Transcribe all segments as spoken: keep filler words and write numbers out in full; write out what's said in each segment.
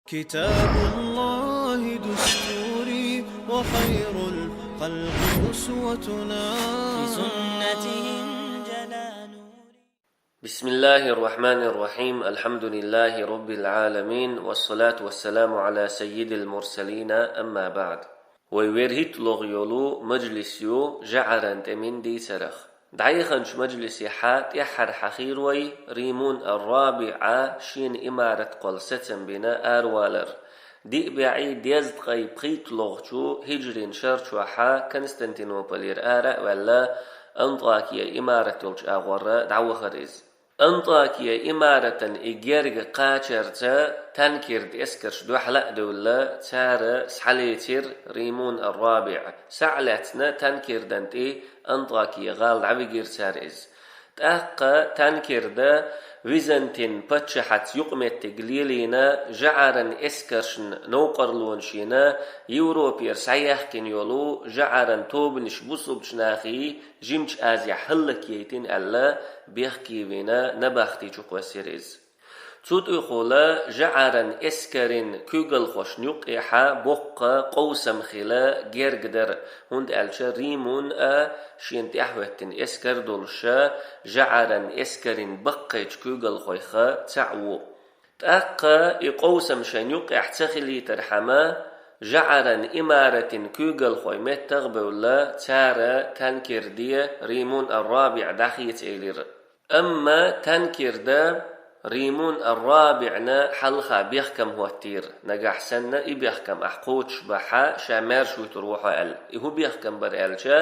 كتاب الله دستوري وخير الخلق أسوتنا. بسنته انجلى نوري. بسم الله الرحمن الرحيم. الحمد لله رب العالمين. والصلاة والسلام على سيد المرسلين. أما بعد. Вай верхӀитта лоӀа йолу мажлис ю жӀаран тӀеман дийцарах. ДӀаяханчу мажлисехь тӀаьххьара хьахийра вай Римун ар-РабиӀа шена имарат кхолла сацам бина аравалар. Диъ бӀе дезткъе пхийтта лоӀучу хӀиджрин шарчохь Константинополера ара а ваьлла, Антакия имарат йолчу агӀор дӀавахара иза. Антакия имаратан и герга кхачарца танкерда эскарш дуьхьал а девлла, цара схьалецира Римун ар-РабиӀ. Схьа а лаьцна танкердан тӀе Антакия гӀала дӀавигира цара иза. ТӀаккха танкерда Византин паччахьаца юкъаметтиг лелийна, жӀаран эскаршна новкъарлонаш йина, Европера схьаяьккхина йолу жӀаран тобанаш бусулбачу нахе Жимачу Азехь хӀаллакъяйтина аьлла, бехке вина набахти чу кхоьссира иза. Цу тӀехула жӀаран эскарин куьйгалхошна юккъехь боккха къовсам хила герга дара, хӀунда аьлча Римун а шена тӀаьхьахӀоьттина эскар а долуша жӀаран эскарин баккхийчу куьйгалхойх цхьаъ ву. ТӀаккха и къовсам шайна юккъехь ца хилийтархьама, жӀаран имаратин куьйгалхой меттах а бевлла, цара танкерде Римун ар-РабиӀ дӀахеца элира. Амма танкерда Римун ар-РабиӀна хьалха бехкам хӀоттийра, нагахь санна и бехкам ахь кхочушбахьа, ша маьрша вуьтур ву хьо аьлла. И хӀун бехкам бара аьлча,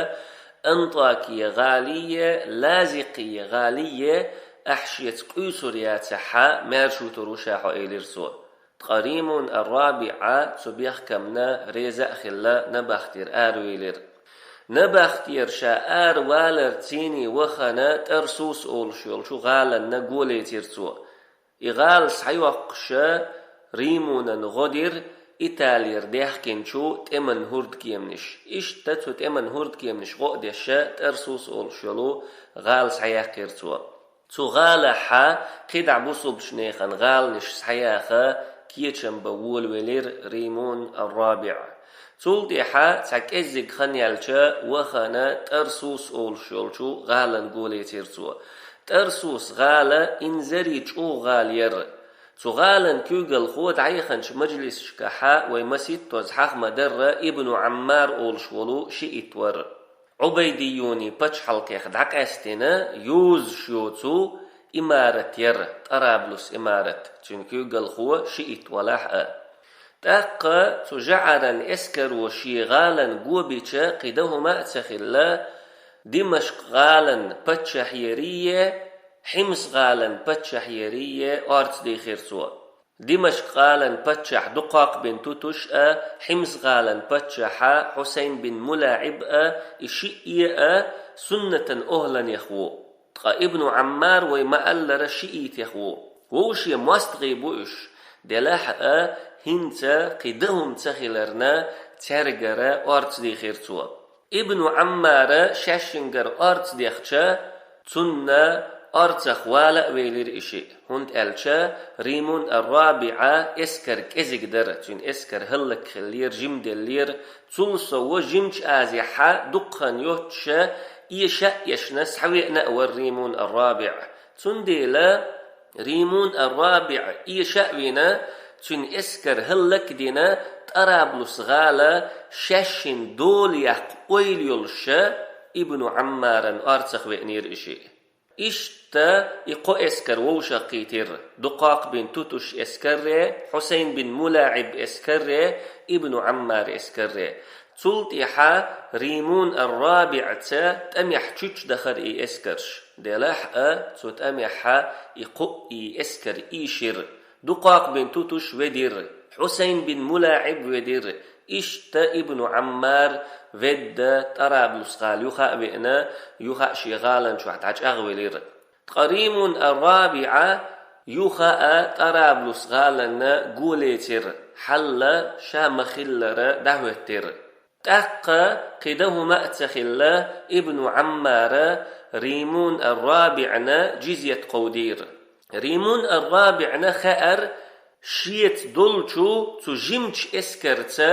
Антакия гӀалийе, Лазикъия гӀалийе ахь шеца къуьйсур яцахьа, маьрша вуьтур ву ша хьо, элира цо. Ткъа Римун ар-РабиӀа цу бехкамна реза а хилла, набахтера аравелира. Набахтера ша араваларца вахана Тарсус олуш йолчу гӀаланна го лецира цо. И гӀала схьайоккхуша Римунан гӀо дира Италера даьхкинчу тӀеман хӀурдкеманаш. Иштта цу тӀеман хӀурдкеманаш гӀо а деша, Тарсус олуш йолу гӀала схьаяьккхира цо. Цу гӀалахьа кхидӀа бусулбачу нехан гӀаланаш схьаяха кечам бан волавелира Римун ар-РабиӀ. Цул тӀаьхьа цхьа кӀеззиг хан яьлча вахана Тарсус олуш йолчу гӀаланна го лецира цо. Тарсус гӀала инзаре чӀогӀа гӀала яра. Цу гӀалан куьйгалхо дӀаяханчу мажлисашкахьа вай масийттаза хьаха ма-дарра Ибну Ӏаммар олуш волу шиит вара. Ӏубайдиюни пачхьалкхех дӀакъаьстина йозуш йоцу имарат яра, Тӏараблус имарат, цуьнан куьйгалхо шиит валахь а. ТӀаккха цу жаӀаран эскаро шен гӀаланна го бича кхин дан хӀума а ца хилла, Димашкъ-гӀалан паччахьерие, Хьимс-гӀалан паччахьерие орца дийхира цо. Димашкъ-гӀалан паччахь Дукхакъ бин Тутуш а, Хьимс-гӀалан паччахьа Хьусайн бин МулаӀиб а, и шиъе а суннатан охӀланех ву. Ткъа Ибну Ӏаммар вай ма-аллара шиитех ву. Вовше мостагӀий бу уьш, делахь а, хӀинца кхин дан хӀума ца хиларна, цаьргара орца дийхира цо. Ибну Ӏаммара шаьшшингара орца дехча, цунна орцах вала а велира и шиъ, хӀунда аьлча Римун ар-РабиӀа эскар кӀезиг дара, цуьнан эскар хӀаллакьхиллера, жимделлера, цул сов Жимачу Азехьа дукха хан йоццуша, эша а эшна, схьавеана а вара Римун ар-РабиӀ. Цундела Римун ар-РабиӀ эша а вина, цуьнан эскар хӀаллак а дина, Тӏараблус-гӀала шаьшшинна дола яккха ойла йолуша, Ибну Ӏаммаран орцах веанера и шиъ. Иштта и кхо эскар вовшахкхийтира: Дукхакъ бин Тутуш эскаре, Хьусайн бин МулаӀиб эскаре, Ибну Ӏаммар эскаре. Цул тӀаьхьа Римун ар-РабиӀца тӀамехь чучдахара и эскарш. Делахь а, цу тӀамехьа и кхоъ и эскар ийшира. Дукхакъ бин Тутуш ведира, Хьусайн бин МулаӀиб ведира. Иштта Ибну Ӏаммар ведда Тӏараблус-гӀала юха а веана, юха а шен гӀалан чохь дӀачӀагӀвелира. Ткъа Римун ар-РабиӀа юха а Тӏараблус-гӀаланна го лецира, хьалла ша ма-хиллара дӀахӀоьттира. ТӀаккха кхин дан хӀума а ца хилла, Ибну Ӏаммара Римун ар-РабиӀна жизьят кховдийра. Римун ар-РабиӀна хаьара, шеца долчу цу жимачу эскарца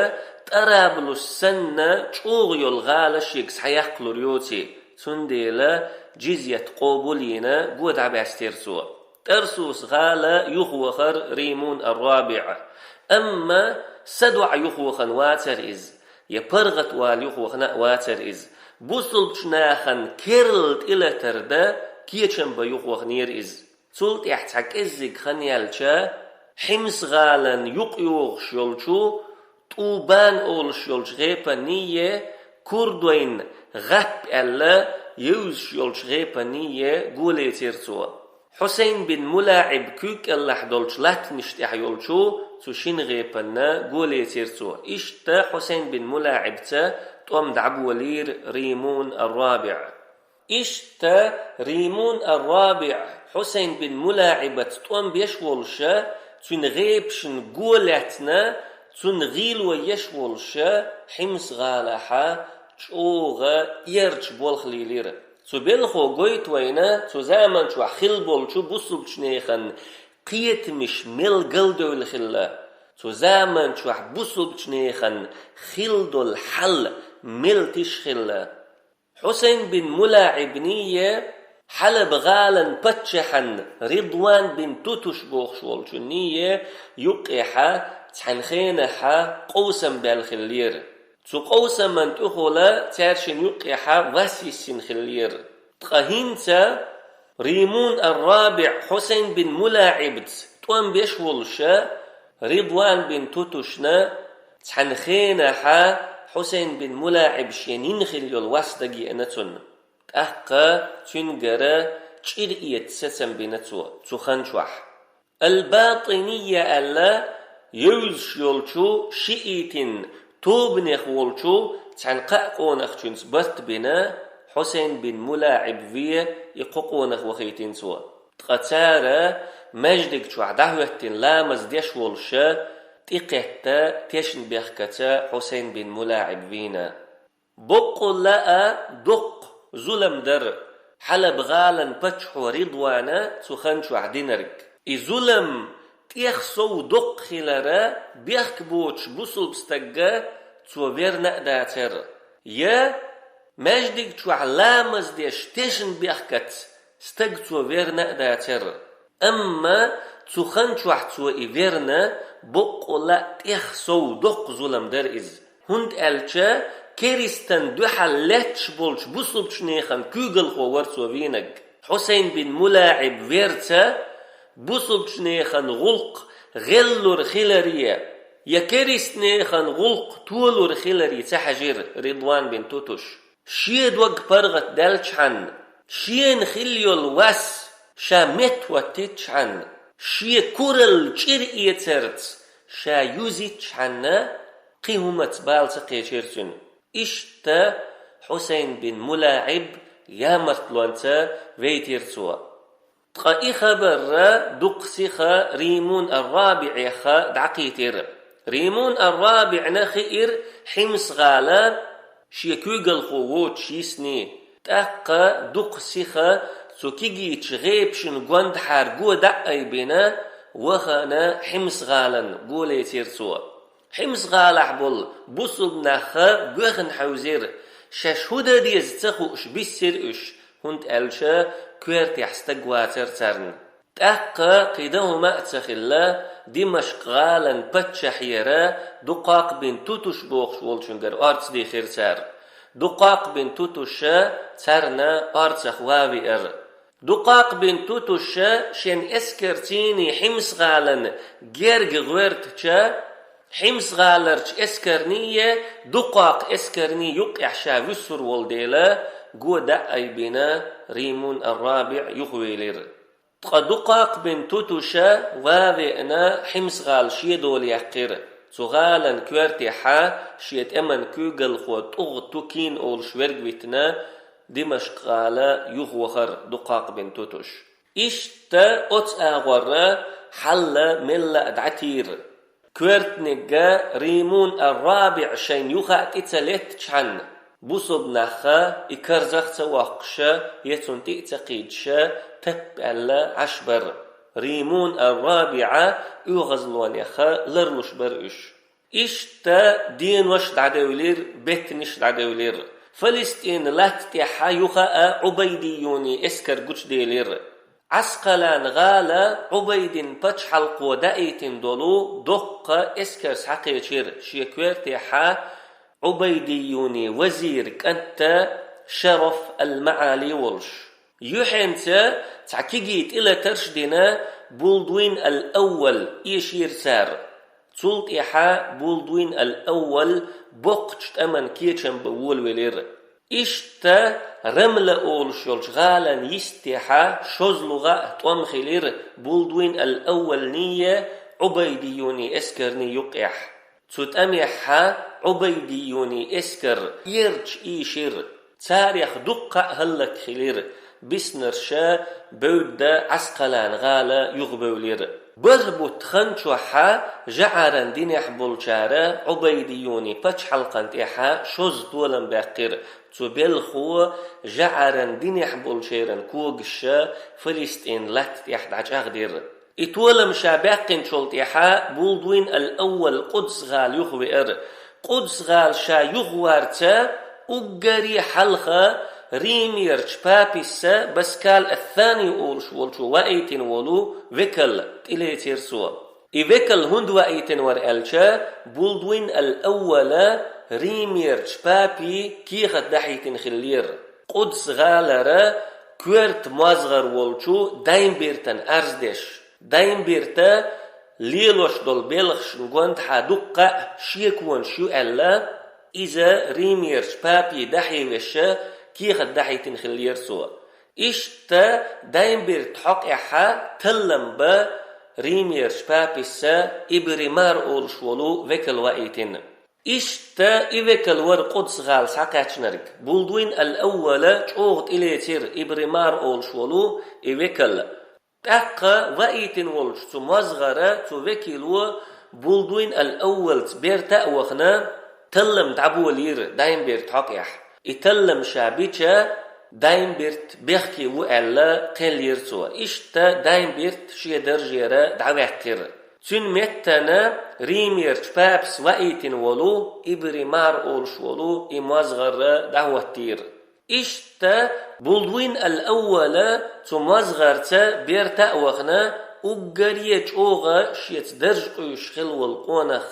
Тӏараблус санна чӏогӏа йолу гӏала шега схьаяккхалур йоций, цундела джизьят къобал йина го дӏабаьстира цо. Тӏарсус гӏала юхавахара Римун ар-РабиӀ. Амма садоӀа юхавахана вацара иза, я паргӀатвала юхавахана а вацара иза. Бусулбачу нахана керла тӀелатар дан кечам бан юхаваханера иза. Цул тӀаьхьа цхьа кӀеззиг хан яьлча, Хьимс-гӀалан юкъайогӀуш йолчу ТӀубан олуш йолчу гӀепанне, курдойн гӀап аьлла евзаш йолчу гӀепанне голецира цо. Хьусайн бин МулаӀиб куьйга кӀелахь долчу латтанаш тӀехь йолчу цу шина гӀепанна голецира цо. Иштта Хьусайн бин МулаӀибца тӀом дӀаболийра Римун ар-РабиӀ. Иштта Римун ар-РабиӀ Хьусайн бин МулаӀибаца тӀом беш волуша, цуьнан гӀепашна го лаьцна, цунна гӀийла вай еш волуша, Хьимс-гӀалахьа чӀогӀа эрча болх лийлира. Цу белхо гойту вайна цу заман чохь хилла болчу бусулбачу нехан кхетамаш мел галдевлла хилла, цу заман чохь бусулбачу нехан хилла долу хьал мел тиша хилла. Хьусайн бин МулаӀибне, Хьалаб-гӀалан паччахьан Ридван бин Тутуш бохуш волчунне юккъехьа цхьана хенахьа къовсам баьлла хиллера. Цу къовсаман тӀехула цаьршинна юккъехьа вас йиссина хиллера. Ткъа хӀинца Римун ар-РабиӀ Хьусайн бин МулаӀибца тӀом беш волуша, Ридван бин Тутушна цхьана хенахьа Хьусайн бин МулаӀиб шен йина хилла йолу вас дагайеана цунна. ТӀаккха цуьнгара чӀир эца сацам бина цо цу хан чохь. Ал-БатӀинийя аьлла, евзаш йолчу шиитин тобанех волчу цхьана кхаа къонахчуьнца барт бина, Хьусайн бин МулаӀиб вен и кхо къонах вахийтина цо. Ткъа цара маьждиг чохь дӀахӀоьттина ламаз деш волуша, тӀекхетта тешнабехкаца Хьусайн бин МулаӀиб вийна. Боккъалла а доккха зулам дара Хьалаб-гӀалан паччахьо Ридвана цу хан чохь динарг. И зулам тӀех сов доккха хилара, бехк боцуш бусулба стагга цо верна а дацара. Я маьждиг чохь ламаз деш тешнабехкаца стаг цо верна а дацара. Амма цу хан чохь цо и верна, боккъалла а тӀех сов доккха зулам дара иза. ХӀунда аьлча керистан дуьхьал лаьтташ болчу бусулбачу нехан куьйгалхо вара цо вийнаг. Хьусайн бин МулаӀиб верца, бусулбачу нехан гӀуллакх гӀеллур хиларе, я керист нехан гӀуллакх толур хиларе ца хьаьжира Ридван бин Тутуш. Шен дог паргӀат даьллачхьанна, шена хилла йолу вас ша меттахӀоттийчхьанна, шен куралла чӀир эцарца ша юзийчхьанна, кхин хӀумаца бала ца кхечира цуьнан. Иштта Хьусайн бин МулаӀиб ямартлонца вейтира цо. Ткъа и хабарра дукха сиха Римун ар-РабиӀеха дӀакхийтира. Римун ар-РабиӀна хиира Хьимс-гӀала шен куьйгалхо воцуш йисний. ТӀаккха дукха сиха цу кигичу гӀепашна гондахьара го дӀа а айбина, вахана Хьимс-гӀалан голецира цо. Хьимс-гӀалахь болу бусулба нахха боьхна хьаьвзира, шаьш хӀун дан деза ца хууш биссира уьш, хӀунда аьлча коьртехь стаг вацара царна. ТӀаккха кхин дан хӀума а ца хилла, Димашкъ-гӀалан паччахьера Дукхакъ бин Тутуш бохуш волчуьнгара орца дийхира цара. Дукхакъ бин Тутуша царна орцах ван веара. Дукхакъ бин Тутуша шен эскарций Хьимс-гӀалан герга гӀоьртича, Хьимс-гӀаларчу эскарние Дукхакъ эскарний юккъехь ша вуьссур волу дела, го дӀа а айбина, Римун ар-РабиӀ юхавийлира. Ткъа Дукхакъ бин Тутуша ван веана Хьимс-гӀала шен дола яьккхира. Цу гӀалан коьртехьа шен тӀеман куьйгалхо ТӀугъ Тукин олуш верг витина, Димашкъ-гӀала юхавахара Дукхакъ бин Тутуш. Иштта оцу агӀорра хьалла мелла а дӀатийра. Коьртанигга Римун ар-РабиӀ шайна юха а тӀе ца леттачхьанна, бусулба нахха и карзах ца воккхуша, я цунна тӀе а ца кхийдиша, тапп аьлла Ӏаш бара. Римун ар-Рабиа оьгӀазлонех ларлуш бара уьш. Иштта денош дӀадевлира, беттанаш дӀадевлира. Фалестин латта тӀехьа юха а Ӏубайдиюний эскар гучуделира. Ӏаскъалан гӀала Ӏубайдин пачхьалкхо даийтина долу доккха эскар схьакхечира шен коьртехьа Ӏубайдиюний вазира кӀант Шараф ал-МаӀали волуш. Юьхьенца цхьа кегий тӀелатарш а дина, Булдуин ал-Аввал эшийра цара. Цул тӀаьхьа Булдуин ал-Аввал боккхачу тӀаман кечам бан волавелира. Иштта Рамла олуш йолчу гӀалан йистехьа шозлагӀа а тӀом хилира Булдуин ал-Аввалний а, Ӏубайдиюний эскарний юккъехь. Цу тӀамехьа Ӏубайдиюний эскар ярча ийшира. Царех дуккха а хӀаллакьхилира, биснарша бевдда Ӏаскъалан гӀала юхабевлира. БархӀ бутт хан чохьа жаӀаран динехь болчара Ӏубайдиюний пачхьалкхан тӀехьа шозза толам баьккхира. Цу белхо жаӀаран динехь болчеран когашша Фалестин латта тӀехь дӀачӀагӀдира. И толам ша баьккхинчул тӀаьхьа Булдуин ал-Аввал Къудс-гӀала юхавеара. Къудс-гӀала ша юхаварца уггаре хьалха Римерчу папас Паскал ас-Сани олуш волчо ваийтина волу векал тӀелецира цо. И векал хӀунда ваийтина вара аьлча, Булдуин ал-Аввала Римерчу папе кехат дахьийтина хиллера. Къудс-гӀалара коьрта мозгӀар волчу Даймбиртан Ӏарз деш. Даймбирта лелош долу белхашна гонаха дуккха а шеконаш ю аьлла, иза Римерчу папе дахьевеш кехат дахьийтина хиллера цо. Иштта Даймбирта хьокъехьа таллам бан Римерчу папас Ибримар олуш волу векал ваийтина. Иштта и векал вара Къудс-гӀала схьакхаьчнарг. Булдуин ал-Аввала чӀогӀа тӀелецира Ибримар олуш волу и векал. ТӀаккха ваийтина волчу цу мозгӀара цу векало Булдуин ал-Аввалца берта а вахана, таллам дӀаболийра Даймбирта хьокъехь. И таллам ша бича, Даймбирт бехке ву аьлла, кхел йира цо. Иштта Даймбирт шен даржера дӀаваьккхира. Цуьнан меттана Римерчу папас ваийтина волу Ибримар олуш волу и мозгӀар дӀахӀоттийра. Иштта Булдуин ал-Аввала цу мозгӀарца берта а вахана, уггаре чӀогӀа шеца дарж къуьйсуш хилла волу къонах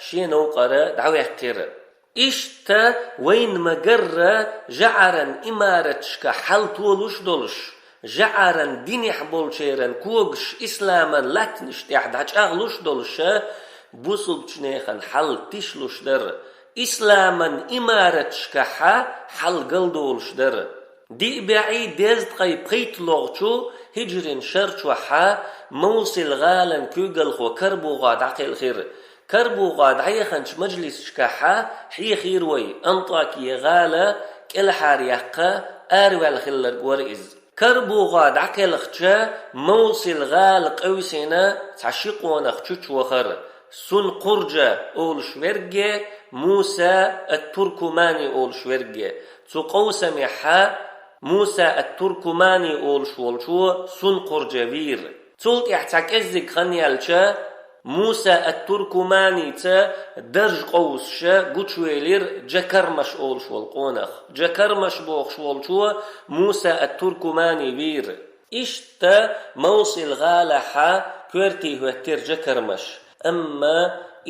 шен новкъара дӀаваьккхира. Иштта вайна ма-гарра жаӀаран имараташка хьал толуш долуш, жаӀаран динехь болчеран когаш исламан латтанаш тӀехь дӀачӀагӀлуш долуша, бусулбачу нехан хьал тишлуш дара, исламан имараташкахьа хьал галдолуш дара. Диъ бӀе дезткъе пхийтталгӀачу хӀиджрин шар чохьа Мовсил-гӀалан куьйгалхо КарбугӀа дӀакхелхира. КарбугӀа дӀаяханчу мажлисашкахьа хьехийра вай, Антакия-гӀала кӀелхьараяьккха араваьлла хилларг вара иза. КарбугӀа дӀакхелхча, Мовсил-гӀала къевсина цхьа ши къонах чучувахара, Сункъурджа олуш верге, Муса ат-Туркумани олуш верге. Цу къовсамехьа Муса ат-Туркумани олуш волчо Сункъурджа вийра. Цул тӀаьхьа цхьа кӀеззиг хан яьлча, Муса ат-Туркуманица дарж къовсуша гучувелира Джакармаш олуш волу къонах. Джакармаш бохуш волчо Муса ат-Туркумани вийра. Иштта Мовсил-гӀалахьа коьрте хӀоьттира Джакармаш. Амма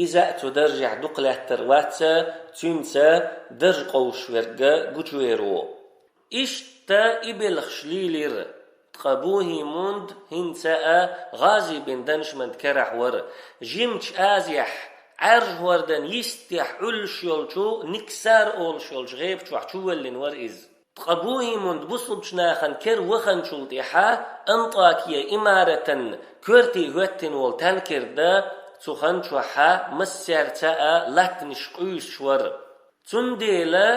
иза а цу даржехь дукха лаьттар вац, цуьнца дарж къовсуш верг гучувер ву. Иштта и белхаш лийлира. Ткъа Бухьимунд хӀинца а ГӀази бин Даншманд керахь вара. Жимачу Азехь, Ӏаьржа-хӀордан йистехь Ӏуьллуш йолчу Никсар олуш йолчу гӀеба чохь чувоьллина вара иза. Ткъа Бухьимунд бусулбачу нахана кер ваханчул тӀаьхьа Антакия имаратан коьрте хӀоьттина волу Танкерда цу хан чохьа массаьрца а латтанаш къуьйсуш вара. Цундела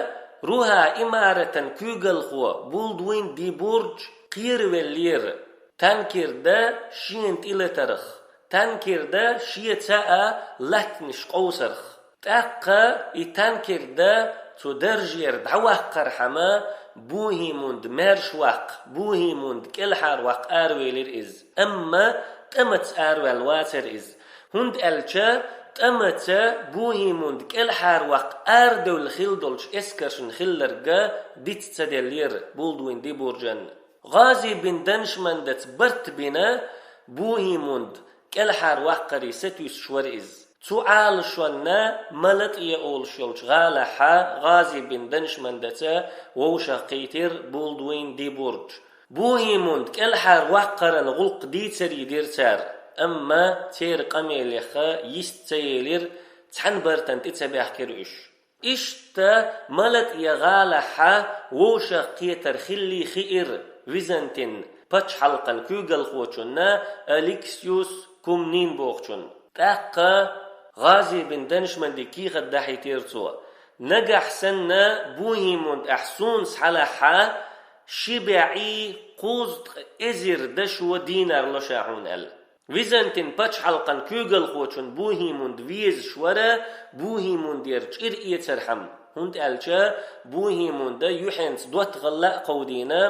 Руха имаратан куьйгалхо Булдвин ди Бурдж кхеравеллера, Танкерда шена тӀелатарх, Танкерда шеца а латтанаш къовсарх. ТӀаккха и Танкерда цу даржера дӀаваккхархьама, Бухимунд маьрша ваккха, Бухимунд кӀелхьара ваккха аравелира иза. Амма тӀамаца араваьлла вацара иза. ХӀунда аьлча тӀамаца Бухимунд кӀелхьара ваккха арадевлла хилла долчу эскаршна хилларг диц ца деллера Булдвин Дибуржан. ГӀази бин Даншмандаца барт бина, Бухимунд кӀелхьара ваккхаре сатуьйсуш вара иза. Цу Ӏалашонна Малатъе олуш йолчу гӀалахьа ГӀази бин Даншмандаца вовшахкхийтира Булдвин Дибурж. Бухимунд кӀелхьара ваккхаран гӀуллакх дийцаре дира цара, амма церан къамелеха йист ца елира, цхьана бартана тӀе ца баьхкира уьш. Иштта Малатъе гӀалахьа вовшахкхетар хиллий хиира Византин пачхьалкхан куьйгалхочунна Алексиус Кумнин бохучунна. ТӀаккха ГӀази бин Даншманде кехат дахьийтира цо: «Нагахь санна Бухимунд ахь суна схьалахьа, ши бӀе кхузткъа эзар дашо динар ло ша хьуна», – аьлла. Византин пачхьалкхан куьйгалхочун Бухимунд везаш вара Бухимундера чӀир эцархьама, хӀунда аьлча Бухимунда юьхьенца доттагӀалла а кховдийна,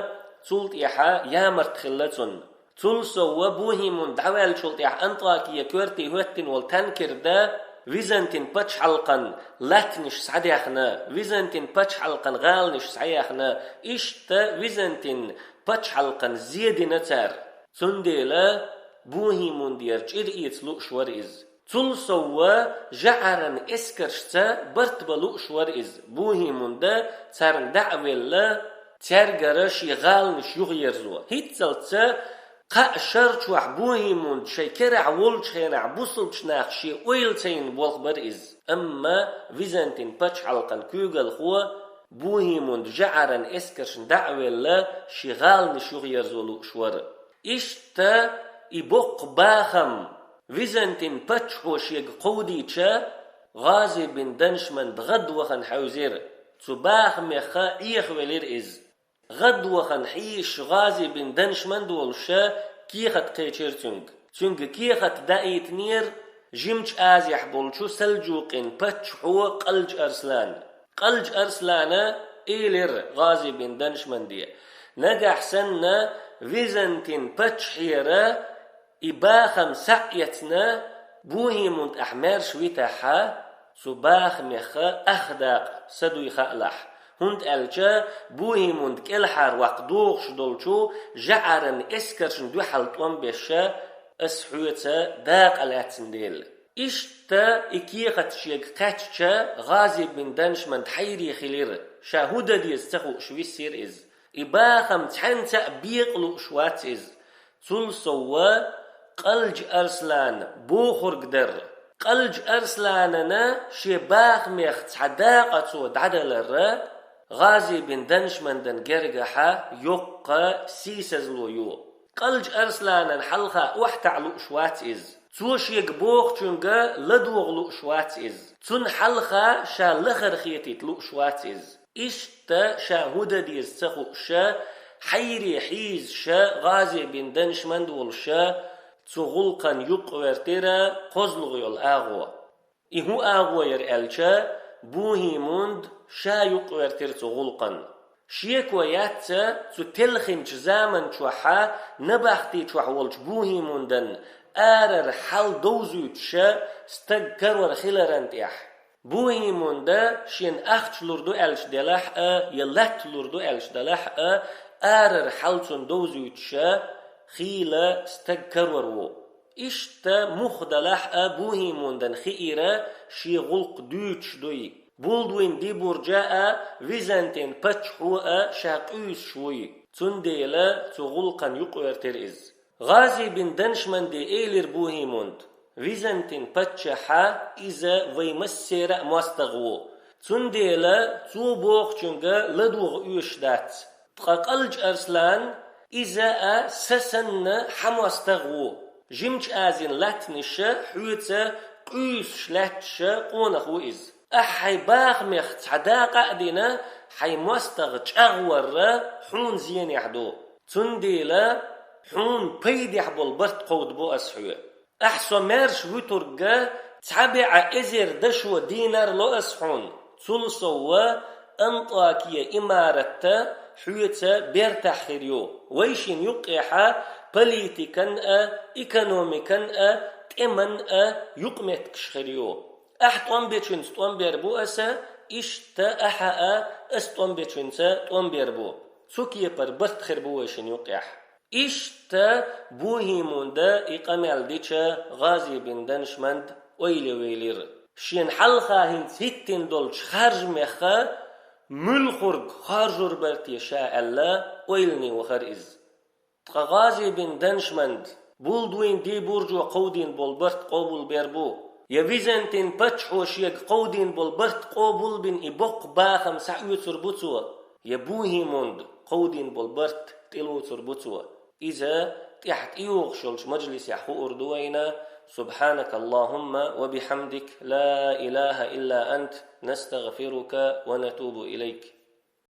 цул тӀаьхьа ямарт хилла цунна. Цул совва Бухимунд дӀаваьллачул тӀаьхьа Антакия коьрте хӀоьттина волу Танкерда Византин пачхьалкхан латтанаш схьадаьхна, Византин пачхьалкхан гӀаланаш схьаяьхна, иштта Византин пачхьалкхан зе дина цара. Цундела Бухимундера чӀир эца лууш вара иза. Цул совва жаӀаран эскаршца барт бан лууш вара иза. Бухимунда царна дӀа а велла, цаьргара шен гӀаланаш юхаерзо. ХӀинццалц кхаа шар чохь Бухимунд шайн керахь волчу хенахь бусалбачу наха шен ойла ца йина болх бара иза. Амма Византин пачхьалкхан куьйгалхо Бухимунд жаӀаран эскаршна дӀа а велла, шен гӀаланаш юхаерзо лууш вара. Иштта и боккха бахам Византин паччахьо шега кховдийча, ГӀази бин Даншманд гӀадвахана хьаьвзира. Цу бахамеха Ӏехавелира иза. ГӀадвахана хьийзаш ГӀази бин Даншманд волуша кехат кхечира цуьнга. Цуьнга кехат даийтинера Жимачу Азехь болчу Салджукъин паччахьо Къалж Арслана. Къалж Арслана элира ГӀази бин Даншманде: «Нагахь санна Византин паччахьера и бахам схьа а эцна, Бухимунд ахь маьрша витахьа, цу бахамеха ах дакъа са дуй хаалахь, хӀунда аьлча Бухимунд кӀелхьара ваккха догӀуш долчу жаӀаран эскаршна дуьхьал тӀом беша ас хьоьца дакъа лаьцна дела». Иштта и кехат шега кхаьчча, ГӀази бин Даншманд хьайре хилира, ша хӀун дан деза ца хууш виссира иза. И бахам цхьаьнца а бекъа лууш вац иза. Цул совва Къалж Арслан бохург дара. Къалж Арсланана шен бахамех цхьа дакъа цо дӀадаларра ГӀази бин Даншмандан гергахьа йоккха сийсазло ю. Къалж Арсланан хьалха охьатаӀа лууш вац иза. Цо шега бохучуьнга ладогӀа лууш вац иза. Цунна хьалха ша лахара хетийта лууш вац иза. Иштта ша хӀун дан деза ца хууша, хьайре хьийзаша, ГӀази бин Даншманд волуша, цу гӀуллакхана юкъавертира кхозлагӀа йолу агӀо. И хӀун агӀо яра аьлча, Бухимунд ша юкъавертира цу гӀуллакхана. Шеко яц цу телхинчу заман чохьа набахти чохь волчу Бухимундан арара хьал довзуьйтуша стаг карор хиларан тӀехь. Бухимунда шен ахча лур ду аьлча делахь а, я латта лур ду аьлча делахь а, арара хьал цунна довзуьйтуша хийла стаг карор ву. Иштта муха далахь а Бухимундан хиира шен гӀуллакх дуьйцуш дуй. Булдвин Дибуржа а, Византин паччахьо а ша къуьйсуш вуй. Цундела цу гӀуллакхана юкъавертира иза. ГӀази бин Даншманде элира Бухимунд: «Византин паччахьа иза вай массера а мостагӀа ву. Цундела цо бохучуьнга ладогӀа оьшуш дац. Ткъа Къалж Арслан, иза а са санна хьан мостагӀа ву. Жимачу Азин латтаниша хьоьца къуьйсуш лаьтташа къонах ву иза. Ахьа хьайн бахамех цхьа дакъа а дина, хьайн мостагӀа чӀагӀварра хьуна зенехь ду. Цундела хьуна пайдехь болу барт кховдабо ас хьоьга. Ахьа со маьрша вуьтургга цхьа бӀе эзар дашо дийнар ло ас хьуна. Цул совва Антакия имаратта хьоьца бертахь хир ю. Вайшин юккъехьа политикан а, экономикан а, тӀеман а юкъметтигаш хир ю. Ахь тӀом бечуьнца тӀом бер бу аса, иштта ахьа а ас тӀом бечуьнца тӀом бер бу. Цу кепара барт хир бу вайшин юккъехь. Иштта бухӀимунда и къамел дича ГӀази бин Даншманд ойла вийлира. Шен хьалха хӀинца хӀиттина долчу харжамех муьлхург харжур бара те ша аьлла, ойлане вахара иза. Ткъа ГӀази бин Даншманд булдуйн ди буржо кховдийна болу барт къобулбер бу, я Византин паччахьо шега кховдийна болу барт къобулбина и боккха бахам схьаоьцур бу цо, я бухӀимунда кховдийна болу барт тӀелоцур бу цо. Иза тӀаьхьа тӀейогӀуш йолчу мажлисехь хуур ду вайна. سبحانك اللهم وبحمدك، لا إله إلا أنت، نستغفرك ونتوب إليك.